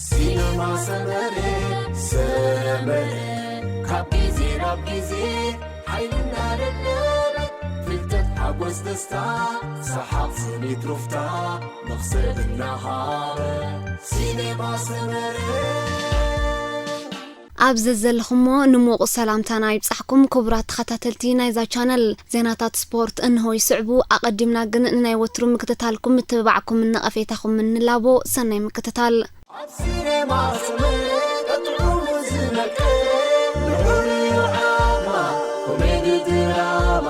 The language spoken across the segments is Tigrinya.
ሲነማ ሰመረ፣ ሰመረ፣ ካብ ግዜ ናብ ግዜ ሓይልና ደደበ፣ ፍልጠት ሓጎስ ደስታ፣ ሰሓቕ ስኒት ሩፍታ፣ መኽሰብ እናሃበ፣ ሲነማ ሰመረ። ኣብ ዘዘለኹሞ ንሙቕ ሰላምታና ይብጻሕኩም ክቡራት ተኸታተልቲ ናይዛ ቻነል። ዜናታት ስፖርት እንሆ ይስዕቡ። ኣቐዲምና ግን ንናይ ወትሩ ምክትታልኩም፣ ምትብባዕኩምን ነቐፌታኹምን ንላቦ። ሰናይ ምክትታል። ኣብ ሲኔማ ሰመረ ቀጥዑ ዝመቀ፣ ንዑ ንዓማ፣ ኮሜዲ ድራማ፣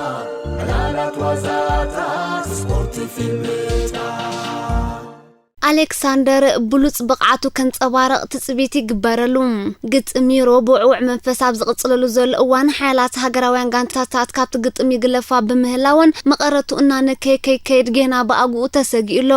ዕላላት ዋዛታት፣ ስፖርት ፊልምታት። ኣሌክሳንደር ብሉጽ ብቕዓቱ ከንጸባርቕ ትጽቢት ይግበረሉ። ግጥም ዩሮ ብውዕውዕ መንፈስ ኣብ ዝቕጽለሉ ዘሎ እዋን፣ ሓያላት ሃገራውያን ጋንታታት ካብቲ ግጥም ይግለፋ ብምህላወን፣ መቐረቱ እናነከየ ከይከይድ ጌና ብኣግኡ ተሰጊኡ ኣሎ።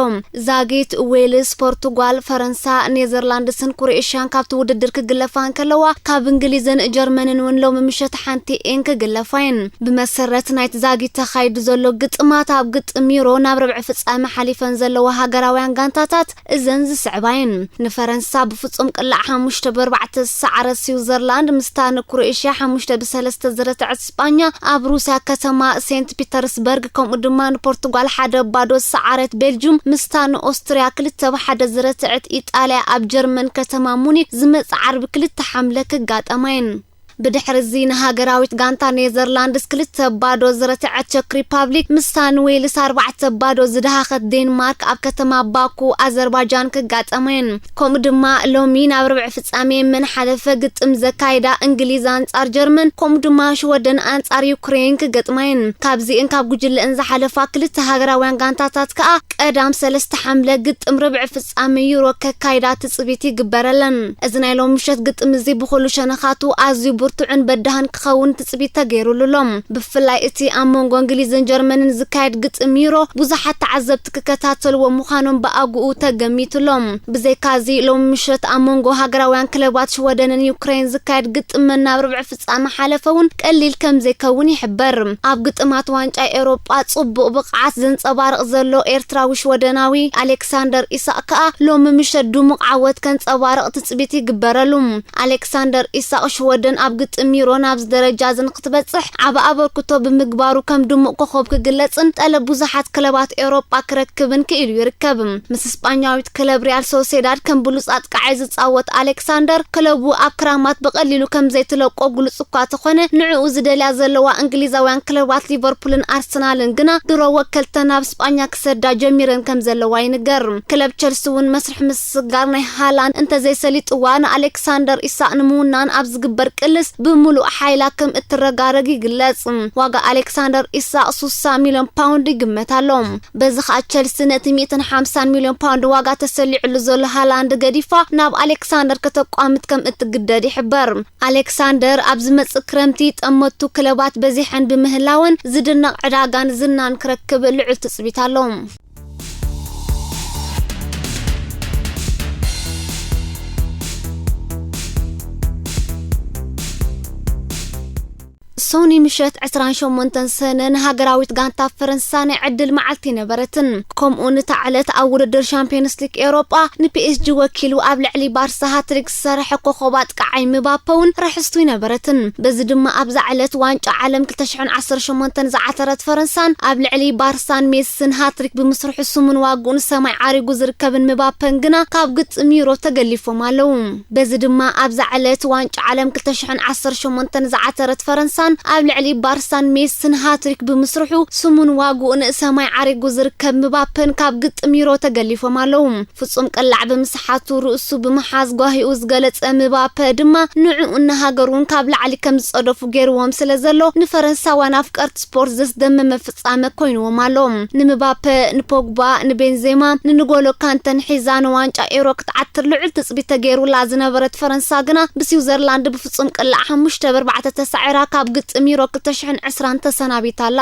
ዛጊት፣ ዌልስ፣ ፖርቱጓል፣ ፈረንሳ፣ ኔዘርላንድስን ክሮኤሽያን ካብቲ ውድድር ክግለፋ እንከለዋ፣ ካብ እንግሊዝን ጀርመንን እውን ሎሚ ምሸት ሓንቲ እየን ክግለፋ እየን። ብመሰረት ናይቲ ዛጊት ተኻይዱ ዘሎ ግጥማት፣ ኣብ ግጥም ዩሮ ናብ ርብዒ ፍጻመ ሓሊፈን ዘለዋ ሃገራውያን ጋንታታት እዘን ዝስዕባ እየን። ንፈረንሳ ብፍጹም ቅላዕ ሓሙሽተ ብኣርባዕተ ዝሰዓረት ስዊዘርላንድ፣ ምስታ ንክሮኤሽያ ሓሙሽተ ብሰለስተ ዝረትዐት ስጳኛ፣ ኣብ ሩስያ ከተማ ሴንት ፒተርስበርግ፣ ከምኡ ድማ ንፖርቱጋል ሓደ ባዶ ዝሰዓረት ቤልጁም፣ ምስታ ንኦስትርያ ክልተ ብሓደ ዝረትዐት ኢጣልያ፣ ኣብ ጀርመን ከተማ ሙኒክ ዝመጽእ ዓርቢ ክልተ ሓምለ ክጋጠማ እየን። ብድሕሪ እዚ ንሃገራዊት ጋንታ ኔዘርላንድስ ክልተ ባዶ ዝረትዐት ቸክ ሪፓብሊክ፣ ምስታ ንዌልስ ኣርባዕተ ባዶ ዝደሃኸት ዴንማርክ ኣብ ከተማ ባኩ ኣዘርባጃን ክጋጠማ እየን። ከምኡ ድማ ሎሚ ናብ ርብዒ ፍጻሜ መን ሓለፈ ግጥም ዘካይዳ እንግሊዝ ኣንጻር ጀርመን፣ ከምኡ ድማ ሽወደን ኣንጻር ዩክሬን ክገጥማ እየን። ካብዚእን ካብ ጉጅለእን ዝሓለፋ ክልተ ሃገራውያን ጋንታታት ከኣ ቀዳም ሰለስተ ሓምለ ግጥም ርብዒ ፍጻመ ዩሮ ከካይዳ ትጽቢት ይግበረለን። እዚ ናይ ሎሚ ምሸት ግጥም እዚ ብኹሉ ሸነኻቱ ኣዝዩ ብርቱዕን በዳህን ክኸውን ትጽቢት ተገይሩሉ ኣሎ። ብፍላይ እቲ ኣብ መንጎ እንግሊዝን ጀርመንን ዝካየድ ግጥም ዩሮ ብዙሓት ተዓዘብቲ ክከታተልዎ ምዃኖም ብኣግኡ ተገሚቱ ኣሎ። ብዘይካዚ ሎሚ ምሸት ኣብ መንጎ ሃገራውያን ክለባት ሽወደንን ዩክሬን ዝካየድ ግጥም መን ናብ ርብዒ ፍጻመ ሓለፈ እውን ቀሊል ከም ዘይከውን ይሕበር። ኣብ ግጥማት ዋንጫ ኤውሮጳ ጽቡቕ ብቕዓት ዘንጸባርቕ ዘሎ ኤርትራዊ ሽወደናዊ ኣሌክሳንደር ኢሳቕ ከኣ ሎሚ ምሸት ድሙቕ ዓወት ከንጸባርቕ ትጽቢት ይግበረሉ። ኣሌክሳንደር ኢሳቕ ሽወደን ኣብ ግጥም ዩሮ ናብዚ ደረጃ እዚ ንክትበጽሕ ዓቢ ኣበርክቶ ብምግባሩ ከም ድሙቕ ኮኾብ ክግለጽን ጠለብ ብዙሓት ክለባት ኤውሮጳ ክረክብን ክኢሉ ይርከብ። ምስ ስጳኛዊት ክለብ ሪያል ሶሴዳድ ከም ብሉጽ ኣጥቃዓይ ዝጻወት ኣሌክሳንደር፣ ክለቡ ኣብ ክራማት ብቐሊሉ ከም ዘይትለቆ ግሉጽ እኳ ተኾነ፣ ንዕኡ ዝደልያ ዘለዋ እንግሊዛውያን ክለባት ሊቨርፑልን ኣርሰናልን ግና ድሮ ወከልተን ናብ ስጳኛ ክሰዳ ጀሚረን ከም ዘለዋ ይንገር። ክለብ ቸልሲ እውን መስርሕ ምስግጋር ናይ ሃላንድ እንተዘይሰሊጥዋ፣ ንኣሌክሳንደር ኢሳቕ ንምውናን ኣብ ዝግበር ቅልስ ብምሉእ ሓይላ ከም እትረጋረግ ይግለጽ። ዋጋ ኣሌክሳንደር ኢሳቕ ሱሳ ሚልዮን ፓውንድ ይግመት ኣሎ። በዚ ኸኣ ቸልሲ ነቲ ሚእትን ሓምሳን ሚልዮን ፓውንድ ዋጋ ተሰሊዕሉ ዘሎ ሃላንድ ገዲፋ ናብ ኣሌክሳንደር ከተቋምት ከም እትግደድ ይሕበር። ኣሌክሳንደር ኣብ ዝመጽእ ክረምቲ ጠመቱ ክለባት በዚሐን ብምህላወን ዝድነቕ ዕዳጋን ዝናን ክረክብ ልዑል ትጽቢት ኣሎ። ሶኒ ምሸት ዕስራን ሸሞንተን ሰነ ንሃገራዊት ጋንታ ፈረንሳ ናይ ዕድል መዓልቲ ነበረትን። ከምኡ ንታ ዕለት ኣብ ውድድር ሻምፒዮንስ ሊግ ኤውሮጳ ንፒኤስጂ ወኪሉ ኣብ ልዕሊ ባርሳ ሃትሪክ ዝሰርሐ ኮኾብ ኣጥቃዓይ ምባፐ እውን ርሕስቱ ይነበረትን። በዚ ድማ ኣብዛ ዕለት ዋንጫ ዓለም ክልተ ሽሕን ዓሰርተ ሸሞንተን ዝዓተረት ፈረንሳን ኣብ ልዕሊ ባርሳን ሜስን ሃትሪክ ብምስርሑ ስሙን ዋግኡን ሰማይ ዓሪጉ ዝርከብን ምባፐን ግና ካብ ግጥም ዩሮ ተገሊፎም ኣለዉ። በዚ ድማ ኣብዛ ዕለት ዋንጫ ዓለም ክልተ ሽሕን ዓሰርተ ሸሞንተን ዝዓተረት ፈረንሳን ኣብ ልዕሊ ባርሳን ሜስን ሃትሪክ ብምስርሑ ስሙን ዋግኡን ሰማይ ዓሪጉ ዝርከብ ምባፐን ካብ ግጥም ዩሮ ተገሊፎም ኣለዉ። ፍጹም ቅላዕ ብምስሓቱ ርእሱ ብምሓዝ ጓሂኡ ዝገለጸ ምባፐ ድማ ንዕኡን ንሃገሩን ካብ ላዕሊ ከም ዝጸደፉ ገይርዎም ስለ ዘሎ ንፈረንሳውያን ኣፍቀርቲ ስፖርት ዘስደመመ ፍጻመ ኮይንዎም ኣሎ። ንምባፐ፣ ንፖግባ፣ ንቤንዜማ፣ ንንጎሎ ካንተን ሒዛ ንዋንጫ ኤውሮ ክትዓትር ልዑል ትጽቢት ተገይሩላ ዝነበረት ፈረንሳ ግና ብስዊዘርላንድ ብፍጹም ቅላዕ ሓሙሽተ ብኣርባዕተ ተሳዒራ ካብ ጥሚሮ ክልተ ሽሕን ዕስራን ተሰናቢታ ኣላ።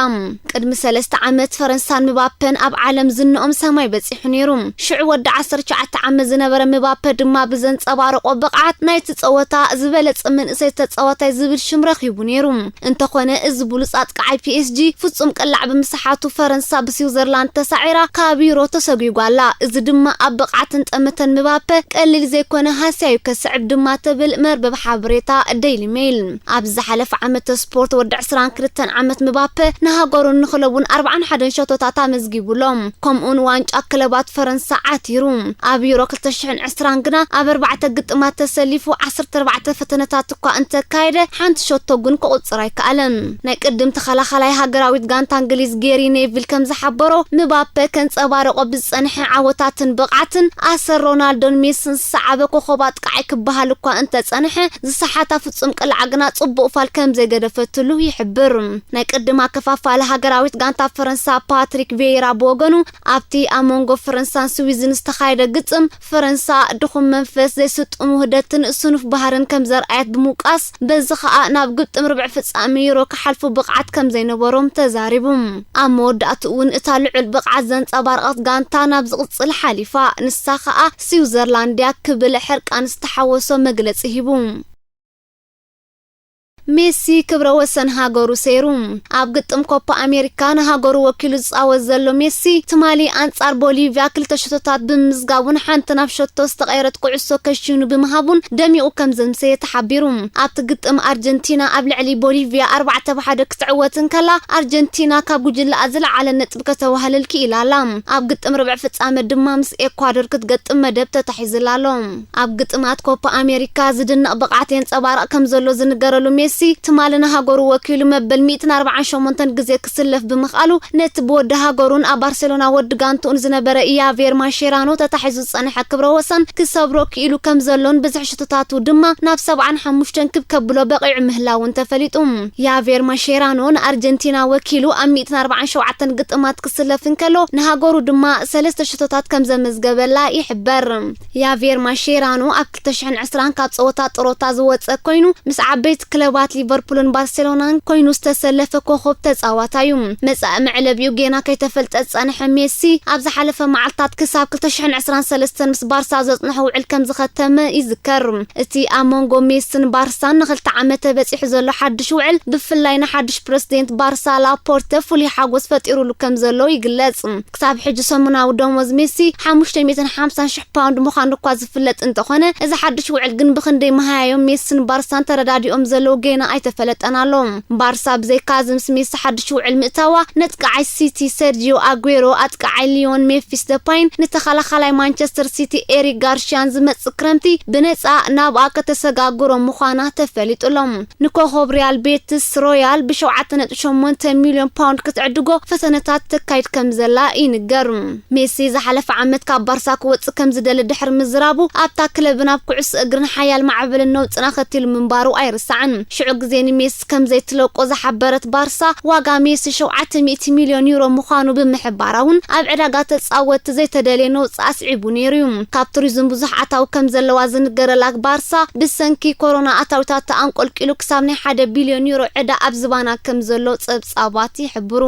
ቅድሚ ሰለስተ ዓመት ፈረንሳን ምባፐን ኣብ ዓለም ዝንኦም ሰማይ በጺሑ ነይሩ። ሽዑ ወዲ ዓሰርተ ትሽዓተ ዓመት ዝነበረ ምባፐ ድማ ብዘንጸባረቆ ብቕዓት ናይቲ ጸወታ ዝበለጸ መንእሰይ ተጻዋታይ ዝብል ሽም ረኺቡ ነይሩ። እንተኾነ እዚ ብሉጽ ኣጥቃዓይ ፒ ኤስ ጂ ፍጹም ቅላዕ ብምስሓቱ ፈረንሳ ብስዊዘርላንድ ተሳዒራ ካብ ዩሮ ተሰጒጓ ኣላ። እዚ ድማ ኣብ ብቕዓትን ጠመተን ምባፐ ቀሊል ዘይኮነ ሃስያዩ ከስዕብ ድማ ትብል መርበብ ሓበሬታ ዴይሊ ሜይል። ኣብ ዝሓለፈ ዓመተ ስፖርት ወዲ ዕስራን ክልተን ዓመት ምባፐ ንሃገሩን ንክለቡን ኣርብዓን ሓደን ሸቶታት ኣመዝጊቡሎም። ከምኡውን ዋንጫ ክለባት ፈረንሳ ዓቲሩ። ኣብ ዩሮ ክልተ ሽሕን ዕስራን ግና ኣብ ኣርባዕተ ግጥማት ተሰሊፉ ዓሰርተ ኣርባዕተ ፈተነታት እኳ እንተካየደ ሓንቲ ሸቶ ግን ክቑጽር ኣይከኣለን። ናይ ቅድም ተኸላኻላይ ሃገራዊት ጋንታ እንግሊዝ ጌሪ ኔቪል ከም ዝሓበሮ ምባፐ ከንጸባረቆ ብዝጸንሐ ዓወታትን ብቕዓትን ኣሰር ሮናልዶን ሜስን ዝሰዓበ ኮኸብ ኣጥቃዓይ ክበሃል እኳ እንተጸንሐ ዝሰሓታ ፍጹም ቅልዓ ግና ጽቡቕ ፋል ከም ዘይገደፈትሉ ይሕብር። ናይ ቅድም ኣከፋፋሊ ሃገራዊት ጋንታ ፈረንሳ ፓትሪክ ቬይራ ብወገኑ ኣብቲ ኣብ መንጎ ፈረንሳን ስዊዝን ዝተኻየደ ግጥም ፈረንሳ ድኹም መንፈስ፣ ዘይስጡም ውህደትን ስኑፍ ባህርን ከም ዘርኣየት ብምውቃስ በዚ ኸኣ ናብ ግጥም ርብዒ ፍጻመ ዩሮ ክሓልፉ ብቕዓት ከም ዘይነበሮም ተዛሪቡ። ኣብ መወዳእትኡ እውን እታ ልዑል ብቕዓት ዘንጸባረቐት ጋንታ ናብ ዝቕጽል ሓሊፋ፣ ንሳ ኸኣ ስዊዘርላንድ እያ ክብል ሕርቃን ዝተሓወሶ መግለጺ ሂቡ። ሜሲ ክብረ ወሰን ሃገሩ ሰይሩ። ኣብ ግጥም ኮፓ ኣሜሪካ ንሃገሩ ወኪሉ ዝጻወት ዘሎ ሜሲ ትማሊ ኣንጻር ቦሊቪያ ክልተ ሸቶታት ብምምዝጋቡን ሓንቲ ናብ ሸቶ ዝተቐየረት ኩዕሶ ከሽኑ ብምሃቡን ደሚቑ ከም ዘምሰየ ተሓቢሩ። ኣብቲ ግጥም ኣርጀንቲና ኣብ ልዕሊ ቦሊቪያ ኣርባዕተ ብ ሓደ ክትዕወት እንከላ ኣርጀንቲና ካብ ጉጅለኣ ዝለዓለ ነጥቢ ከተዋህልል ክኢላ ኣላ። ኣብ ግጥም ርብዕ ፍጻመ ድማ ምስ ኤኳዶር ክትገጥም መደብ ተታሒዝላ ኣሎ። ኣብ ግጥማት ኮፓ ኣሜሪካ ዝድነቕ ብቕዓት የንጸባርቕ ከም ዘሎ ዝንገረሉ ሜሲ ትማሊ ንሃገሩ ወኪሉ መበል ሚእትን ኣርባዓን ሸሞንተን ግዜ ክስለፍ ብምኽኣሉ ነቲ ብወዲ ሃገሩን ኣብ ባርሴሎና ወዲ ጋንትኡን ዝነበረ ያቬር ማሼራኖ ተታሒዙ ዝጸንሐ ክብረ ወሰን ክሰብሮ ክኢሉ ከም ዘሎን ብዝሒ ሽቶታቱ ድማ ናብ ሰብዓን ሓሙሽተን ክብ ከብሎ በቒዑ ምህላውን ተፈሊጡ። ያቬር ማሼራኖ ንኣርጀንቲና ወኪሉ ኣብ ሚእትን ኣርባዓን ሸውዓተን ግጥማት ክስለፍ እንከሎ ንሃገሩ ድማ ሰለስተ ሽቶታት ከም ዘመዝገበላ ይሕበር። ያቬር ማሼራኖ ኣብ ክልተ ሽሕን ዕስራን ካብ ጸወታ ጥሮታ ዝወጸ ኮይኑ ምስ ዓበይቲ ክለባት ሊቨርፑልን ባርሴሎናን ኮይኑ ዝተሰለፈ ኮኸብ ተጻዋታይ እዩ። መጻኢ መዕለቢኡ ጌና ከይተፈልጠ ዝጸንሐ ሜሲ ኣብ ዝሓለፈ መዓልታት ክሳብ ክልተ ሽሕን ዕስራን ሰለስተን ምስ ባርሳ ዘጽንሖ ውዕል ከም ዝኸተመ ይዝከር። እቲ ኣብ መንጎ ሜስን ባርሳን ንክልተ ዓመተ በጺሑ ዘሎ ሓድሽ ውዕል ብፍላይ ንሓድሽ ፕረሲደንት ባርሳ ላፖርተ ፍሉይ ሓጎስ ፈጢሩሉ ከም ዘሎ ይግለጽ። ክሳብ ሕጂ ሰሙናዊ ደሞዝ ሜሲ ሓሙሽተ ሚእትን ሓምሳን ሽሕ ፓውንድ ምዃኑ እኳ ዝፍለጥ እንተኾነ፣ እዚ ሓድሽ ውዕል ግን ብኽንደይ መሃያዮም ሜስን ባርሳን ተረዳዲኦም ዘለዉ ጌና ኣይተፈለጠን ኣሎ። ባርሳ ብዘይካ እዚ ምስ ሜሲ ሓድሽ ውዕል ምእታዋ፣ ነጥቃዓይ ሲቲ ሰርጂዮ ኣጉዌሮ፣ ኣጥቃዓይ ሊዮን ሜፊስ ደፓይን ንተኸላኻላይ ማንቸስተር ሲቲ ኤሪክ ጋርሽያን ዝመጽእ ክረምቲ ብነጻ ናብኣ ከተሰጋግሮ ምዃና ተፈሊጡ ኣሎ። ንኮኾብ ሪያል ቤትስ ሮያል ብሸውዓተ ነጥቢ ሸሞንተ ሚልዮን ፓውንድ ክትዕድጎ ፈተነታት ተካይድ ከም ዘላ ይንገር። ሜሲ ዝሓለፈ ዓመት ካብ ባርሳ ክወጽእ ከም ዝደሊ ድሕሪ ምዝራቡ ኣብታ ክለብን ኣብ ኩዕሶ እግርን ሓያል ማዕበልን ነውጽን ኣኸቲሉ ምንባሩ ኣይርሳዕን። ሽዑ ግዜ ንሜሲ ከም ዘይትለቆ ዝሓበረት ባርሳ ዋጋ ሜሲ ሸውዓተ ሚእቲ ሚልዮን ዩሮ ምዃኑ ብምሕባራ እውን ኣብ ዕዳጋ ተጻወትቲ ዘይተደልየ ነውጽ ኣስዒቡ ነይሩ እዩ። ካብ ቱሪዝም ብዙሕ ኣታዊ ከም ዘለዋ ዝንገረላ ባርሳ ብሰንኪ ኮሮና ኣታዊታታ ኣንቆልቂሉ ክሳብ ናይ ሓደ ቢልዮን ዩሮ ዕዳ ኣብ ዝባና ከም ዘሎ ጸብጻባት ይሕብሩ።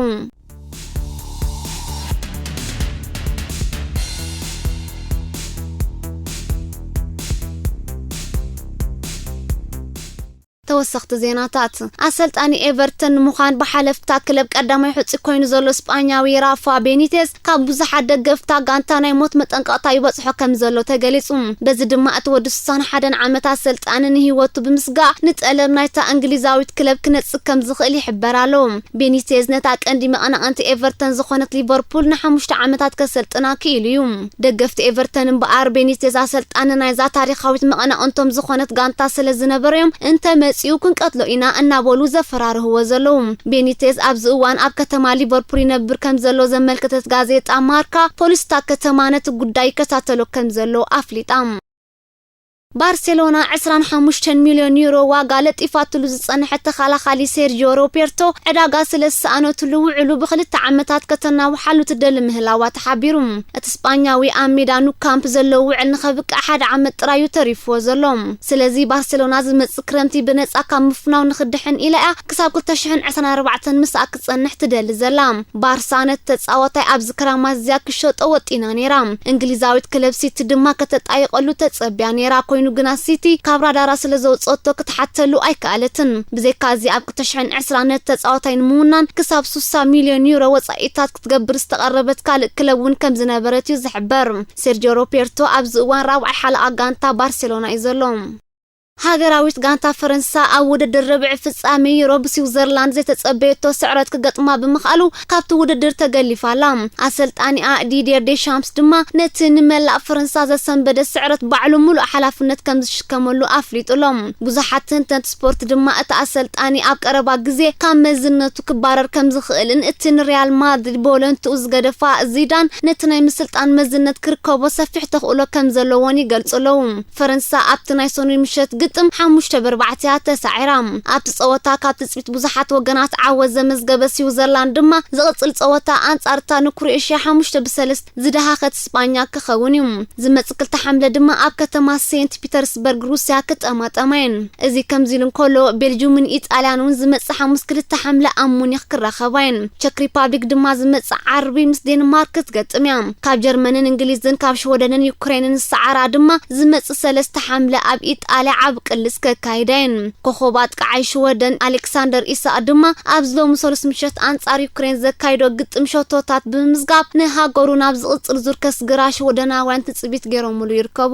ተወሰኽቲ ዜናታት። ኣሰልጣኒ ኤቨርተን ንምዃን ብሓለፍታ ክለብ ቀዳማይ ሕጹ ኮይኑ ዘሎ ስጳኛዊ ራፋ ቤኒቴዝ ካብ ብዙሓት ደገፍታ ጋንታ ናይ ሞት መጠንቀቕታ ይበጽሖ ከም ዘሎ ተገሊጹ። በዚ ድማ እቲ ወዲ ስሳን ሓደን ዓመት ኣሰልጣኒ ንህይወቱ ብምስጋእ ንጠለብ ናይታ እንግሊዛዊት ክለብ ክነጽግ ከም ዝኽእል ይሕበር ኣሎ። ቤኒቴዝ ነታ ቀንዲ መቐናቕንቲ ኤቨርተን ዝኾነት ሊቨርፑል ንሓሙሽተ ዓመታት ከሰልጥና ክኢሉ እዩ። ደገፍቲ ኤቨርተን እምበኣር ቤኒቴዝ ኣሰልጣኒ ናይዛ ታሪኻዊት መቐናቕንቶም ዝኾነት ጋንታ ስለ ዝነበረ እዮም እንተ መጺኡ ክንቀትሎ ኢና እናበሉ ዘፈራርህዎ ዘለዉ። ቤኒቴዝ ኣብዚ እዋን ኣብ ከተማ ሊቨርፑል ይነብር ከም ዘሎ ዘመልከተት ጋዜጣ ማርካ፣ ፖሊስታ ከተማ ነቲ ጉዳይ ይከታተሎ ከም ዘሎ ኣፍሊጣ። ባርሴሎና ዕስራን ሓሙሽተን ሚልዮን ዩሮ ዋጋ ለጢፋትሉ ዝጸንሐት ተኸላኻሊ ሴርጂዮ ሮቤርቶ ዕዳጋ ስለ ዝሰኣነትሉ ውዕሉ ብኽልተ ዓመታት ከተናውሓሉ ትደሊ ምህላዋ ተሓቢሩ። እቲ ስጳኛዊ ኣብ ሜዳ ኑ ካምፕ ዘለዎ ውዕል ንኸብቅዕ ሓደ ዓመት ጥራዩ ተሪፍዎ ዘሎ። ስለዚ ባርሴሎና ዝመጽእ ክረምቲ ብነጻ ካብ ምፍናው ንኽድሕን ኢላ እያ ክሳብ ክልተ ሽሕን ዕስራን ኣርባዕተን ምስኣ ክትጸንሕ ትደሊ ዘላ። ባርሳ ነቲ ተጻዋታይ ኣብዚ ክራማት እዚኣ ክሸጦ ወጢና ነይራ። እንግሊዛዊት ክለብ ሲቲ ድማ ከተጣይቐሉ ተጸብያ ነይራ። ኮይኑ ግና ሲቲ ካብ ራዳራ ስለ ዘውጸቶ ክትሓተሉ ኣይከኣለትን። ብዘይካ እዚ ኣብ ክልተ ሽሕን ዕስራን ነቲ ተጻዋታይ ንምውናን ክሳብ ሱሳ ሚልዮን ዩሮ ወጻኢታት ክትገብር ዝተቐረበት ካልእ ክለብ እውን ከም ዝነበረት እዩ ዝሕበር። ሴርጂዮ ሮቤርቶ ኣብዚ እዋን ራብዓይ ሓለቓ ጋንታ ባርሴሎና እዩ ዘሎ። ሃገራዊት ጋንታ ፈረንሳ ኣብ ውድድር ርብዒ ፍጻሜ ዩሮ ብስዊዘርላንድ ዘይተጸበየቶ ስዕረት ክገጥማ ብምኽኣሉ ካብቲ ውድድር ተገሊፋ ኣላ። ኣሰልጣኒኣ ዲድየር ዴሻምፕስ ድማ ነቲ ንመላእ ፈረንሳ ዘሰንበደ ስዕረት ባዕሉ ምሉእ ሓላፍነት ከም ዝሽከመሉ ኣፍሊጡ ኣሎ። ብዙሓት ተንተንቲ ስፖርት ድማ እቲ ኣሰልጣኒ ኣብ ቀረባ ግዜ ካብ መዝነቱ ክባረር ከም ዝኽእልን እቲ ንሪያል ማድሪድ ብወለንትኡ ዝገደፋ ዚዳን ነቲ ናይ ምስልጣን መዝነት ክርከቦ ሰፊሕ ተኽእሎ ከም ዘለዎን ይገልጹ ኣለዉ። ፈረንሳ ኣብቲ ናይ ሰኑይ ምሸት ግጥም ሓሙሽተ ብኣርባዕተ እያ ተሳዒራ። ኣብቲ ጸወታ ካብ ትጽቢት ብዙሓት ወገናት ዓወት ዘመዝገበ ስዊዘርላንድ ድማ ዝቕጽል ጸወታ ኣንጻርታ ንክሮኤሽያ ሓሙሽተ ብሰለስተ ዝደሃኸት ስጳኛ ክኸውን እዩ። ዝመጽእ ክልተ ሓምለ ድማ ኣብ ከተማ ሴንት ፒተርስበርግ ሩስያ ክጠማጠማ እየን። እዚ ከምዚ ኢሉ እንከሎ ቤልጅምን ኢጣልያን እውን ዝመጽእ ሓሙስ ክልተ ሓምለ ኣብ ሙኒኽ ክራኸባ እየን። ቸክ ሪፓብሊክ ድማ ዝመጽእ ዓርቢ ምስ ዴንማርክ ክትገጥም እያ። ካብ ጀርመንን እንግሊዝን ካብ ሽወደንን ዩክሬንን ዝሰዓራ ድማ ዝመጽእ ሰለስተ ሓምለ ኣብ ኢጣልያ ዓቢ ቅልስ ከካይዳ እየን። ኮኾብ ኣጥቃዓይ ሽወደን ኣሌክሳንደር ኢሳቕ ድማ ኣብዚ ሎሚ ሰሉስ ምሸት ኣንጻር ዩክሬን ዘካይዶ ግጥም ሸቶታት ብምምዝጋብ ንሃገሩ ናብ ዝቕጽል ዙር ከስግራ ሽወደናውያን ትጽቢት ገይሮምሉ ይርከቡ።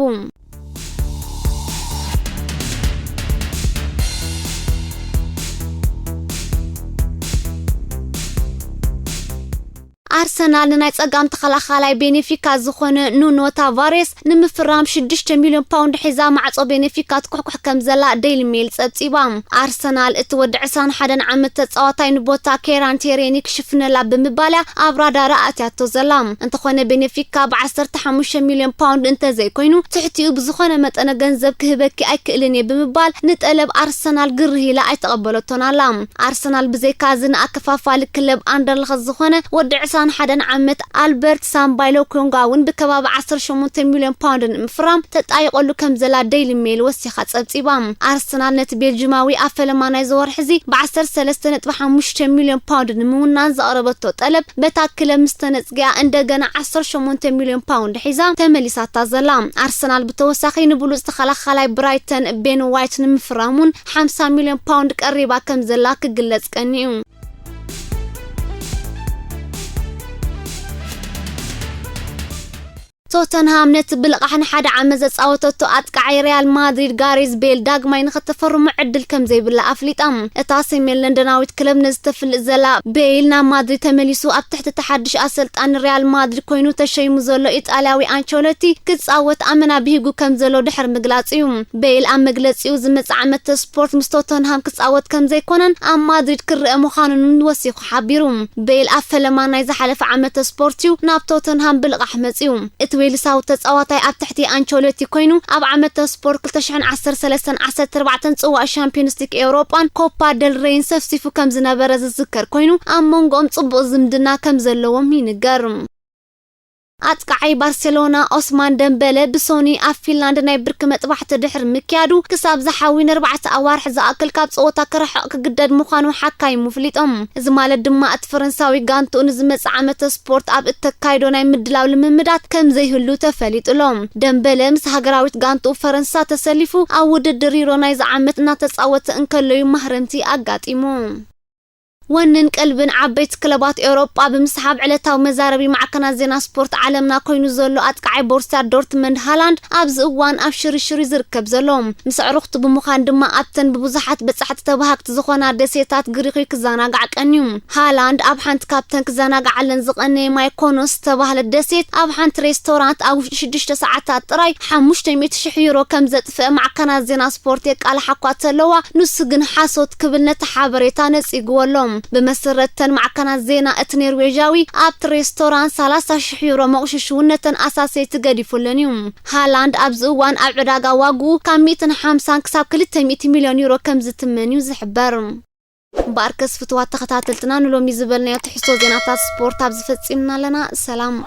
ኣርሰናል ንናይ ጸጋም ተኸላኻላይ ቤኔፊካ ዝኾነ ኑኖ ታቫሬስ ንምፍራም ሽዱሽተ ሚልዮን ፓውንድ ሒዛ ማዕጾ ቤኔፊካ ትኩሕኩሕ ከም ዘላ ዴይሊ ሜል ጸብጺባ። ኣርሰናል እቲ ወዲ ዕስራን ሓደን ዓመት ተጻዋታይ ንቦታ ኬራን ቴሬኒ ክሽፍነላ ብምባል እያ ኣብ ራዳራ ኣትያቶ ዘላ። እንተኾነ ቤኔፊካ ብዓሰርተ ሓሙሽተ ሚልዮን ፓውንድ እንተዘይኮይኑ ትሕቲኡ ብዝኾነ መጠነ ገንዘብ ክህበኪ ኣይክእልን እየ ብምባል ንጠለብ ኣርሰናል ግርህ ኢላ ኣይተቐበለቶን ኣላ። ኣርሰናል ብዘይካ እዚ ንኣከፋፋሊ ክለብ ኣንደርለኸት ዝኾነ ወዲ ዕስራን ሓደን ዓመት ኣልበርት ሳምባይ ሎኮንጋ እውን ብከባቢ ዓሰርተ ሸሞንተ ሚልዮን ፓውንድ ንምፍራም ተጣይቐሉ ከም ዘላ ዴይሊ ሜል ወሲኻ ጸብጺባ። ኣርሰናል ነቲ ቤልጅማዊ ኣብ ፈለማ ናይዚ ወርሒ እዚ ብዓሰርተ ሰለስተ ነጥቢ ሓሙሽተ ሚልዮን ፓውንድ ንምውናን ዘቕረበቶ ጠለብ በታ ክለብ ምስ ተነጽጊኣ እንደገና ዓሰርተ ሸሞንተ ሚልዮን ፓውንድ ሒዛ ተመሊሳታ ዘላ። ኣርሰናል ብተወሳኺ ንብሉጽ ተኸላኻላይ ብራይተን ቤን ዋይት ንምፍራም እውን ሓምሳ ሚልዮን ፓውንድ ቀሪባ ከም ዘላ ክግለጽ ቀኒዩ። ቶተንሃም ነቲ ብልቓሕ ንሓደ ዓመት ዘጻወተቶ ኣጥቃዓይ ሪያል ማድሪድ ጋሬዝ ቤል ዳግማይ ንኸተፈርሞ ዕድል ከም ዘይብላ ኣፍሊጣ። እታ ሰሜን ለንደናዊት ክለብ ነዚ ተፍልጥ ዘላ ቤይል ናብ ማድሪድ ተመሊሱ ኣብ ትሕቲ እቲ ሓድሽ ኣሰልጣኒ ሪያል ማድሪድ ኮይኑ ተሸይሙ ዘሎ ኢጣልያዊ ኣንቸሎቲ ክጻወት ኣመና ብሂጉ ከም ዘሎ ድሕሪ ምግላጽ እዩ። ቤይል ኣብ መግለጺኡ ዝመጽእ ዓመተ ስፖርት ምስ ቶተንሃም ክጻወት ከም ዘይኮነን ኣብ ማድሪድ ክረአ ምዃኑን ወሲኹ ሓቢሩ። ቤይል ኣብ ፈለማ ናይ ዝሓለፈ ዓመተ ስፖርት እዩ ናብ ቶተንሃም ብልቓሕ መጺኡ። እቲ ዌልሳዊ ተጻዋታይ ኣብ ትሕቲ ኣንቸሎቲ ኮይኑ ኣብ ዓመተ ስፖርት ክልተ ሽሕን ዓሰርተ ሰለስተን ዓሰርተ ኣርባዕተን ጽዋእ ሻምፒዮንስ ሊግ ኤውሮጳን ኮፓ ደል ሬይን ሰፍሲፉ ከም ዝነበረ ዝዝከር ኮይኑ ኣብ መንጎኦም ጽቡቕ ዝምድና ከም ዘለዎም ይንገር። ኣጥቃዓይ ባርሴሎና ኦስማን ደምበለ ብሶኒ ኣብ ፊንላንድ ናይ ብርኪ መጥባሕቲ ድሕሪ ምክያዱ ክሳብ ዝሓዊ ንኣርባዕተ ኣዋርሕ ዝኣክል ካብ ጸወታ ክርሕቕ ክግደድ ምዃኑ ሓካይሙ ፍሊጦም። እዚ ማለት ድማ እቲ ፈረንሳዊ ጋንትኡ ንዝመጽእ ዓመተ ስፖርት ኣብ እተካይዶ ናይ ምድላው ልምምዳት ከም ዘይህሉ ተፈሊጡ ኣሎ። ደምበለ ምስ ሃገራዊት ጋንትኡ ፈረንሳ ተሰሊፉ ኣብ ውድድር ዩሮ ናይዚ ዓመት እናተጻወተ እንከሎ እዩ ማህረምቲ ኣጋጢሙ። ወንን ቀልብን ዓበይቲ ክለባት ኤውሮጳ ብምስሓብ ዕለታዊ መዛረቢ ማዕከናት ዜና ስፖርት ዓለምና ኮይኑ ዘሎ ኣጥቃዓይ ቦሩስያ ዶርትመንድ ሃላንድ ኣብዚ እዋን ኣብ ሽርሽር እዩ ዝርከብ ዘሎ። ምስ ኣዕሩኽቱ ብምዃን ድማ ኣብተን ብብዙሓት በጻሕቲ ተባሃግቲ ዝኾና ደሴታት ግሪኽ እዩ ክዘናጋዕ ቀንዩ። ሃላንድ ኣብ ሓንቲ ካብተን ክዘናግዓለን ዝቐነየ ማይኮኖስ ዝተባህለት ደሴት ኣብ ሓንቲ ሬስቶራንት ኣብ ውሽጢ ሽዱሽተ ሰዓታት ጥራይ ሓሙሽተ ሚእቲ ሽሕ ዩሮ ከም ዘጥፍአ ማዕከናት ዜና ስፖርት የቃልሓ እኳ ተለዋ፣ ንሱ ግን ሓሶት ክብል ነቲ ሓበሬታ ነጺግዎ ኣሎ። ብመሰረት ተን ማዕከናት ዜና፣ እቲ ኖርዌጃዊ ኣብቲ ሬስቶራንት ሰላሳ ሽሕ ዩሮ መቑሽሽው ነተን ኣሳሰይቲ ገዲፉለን እዩ። ሃላንድ ኣብዚ እዋን ኣብ ዕዳጋ ዋግኡ ካብ ሚእትን ሓምሳን ክሳብ ክልተ ሚእቲ ሚልዮን ዩሮ ከም ዝትመን እዩ ዝሕበር። እምበኣርከስ ፍትዋት ተኸታተልትና፣ ንሎሚ ዝበልናዮ ትሕዝቶ ዜናታት ስፖርት ኣብዚ ፈጺምና ኣለና። ሰላም።